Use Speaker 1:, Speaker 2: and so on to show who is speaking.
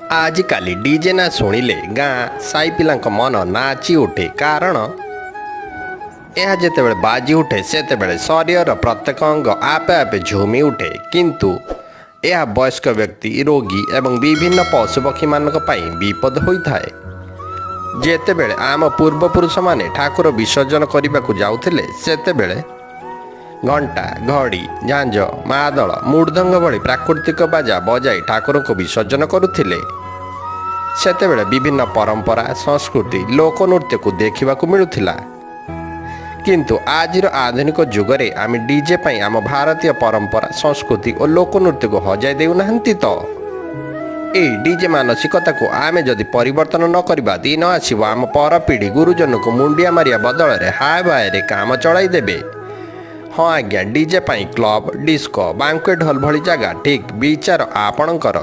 Speaker 1: ଆଜିକାଲି ଡିଜେ ନାଁ ଶୁଣିଲେ ଗାଁ ସାଇ ପିଲାଙ୍କ ମନ ନାଚି ଉଠେ, କାରଣ ଏହା ଯେତେବେଳେ ବାଜି ଉଠେ, ସେତେବେଳେ ଶରୀରର ପ୍ରତ୍ୟେକ ଅଙ୍ଗ ଆପେ ଆପେ ଝୁମି ଉଠେ। କିନ୍ତୁ ଏହା ବୟସ୍କ ବ୍ୟକ୍ତି, ରୋଗୀ ଏବଂ ବିଭିନ୍ନ ପଶୁପକ୍ଷୀମାନଙ୍କ ପାଇଁ ବିପଦ ହୋଇଥାଏ। ଯେତେବେଳେ ଆମ ପୂର୍ବପୁରୁଷମାନେ ଠାକୁର ବିସର୍ଜନ କରିବାକୁ ଯାଉଥିଲେ, ସେତେବେଳେ ଘଣ୍ଟା, ଘଡ଼ି, ଝାଞ୍ଜ, ମାଦଳ, ମୃଦଙ୍ଗ ଭଳି ପ୍ରାକୃତିକ ବାଜା ବଜାଇ ଠାକୁରଙ୍କୁ ବିସର୍ଜନ କରୁଥିଲେ। ସେତେବେଳେ ବିଭିନ୍ନ ପରମ୍ପରା, ସଂସ୍କୃତି, ଲୋକନୃତ୍ୟକୁ ଦେଖିବାକୁ ମିଳୁଥିଲା। କିନ୍ତୁ ଆଜିର ଆଧୁନିକ ଯୁଗରେ ଆମେ ଡିଜେ ପାଇଁ ଆମ ଭାରତୀୟ ପରମ୍ପରା, ସଂସ୍କୃତି ଓ ଲୋକନୃତ୍ୟକୁ ହଜାଇ ଦେଉନାହାନ୍ତି ତ? ଏଇ ଡିଜେ ମାନସିକତାକୁ ଆମେ ଯଦି ପରିବର୍ତ୍ତନ ନ କରିବା, ଦିନ ଆସିବ ଆମ ପରପିଢ଼ି ଗୁରୁଜନଙ୍କୁ ମୁଣ୍ଡିଆ ମାରିବା ବଦଳରେ ହାୟ ବାୟରେ କାମ ଚଳାଇ ଦେବେ। ହଁ ଆଜ୍ଞା, ଡିଜେ ପାଇଁ କ୍ଲବ, ଡିସ୍କୋ, ବାଙ୍କୁଏଟ୍ ହଲ୍ ଭଳି ଜାଗା ଠିକ୍, ବିଚାର ଆପଣଙ୍କର।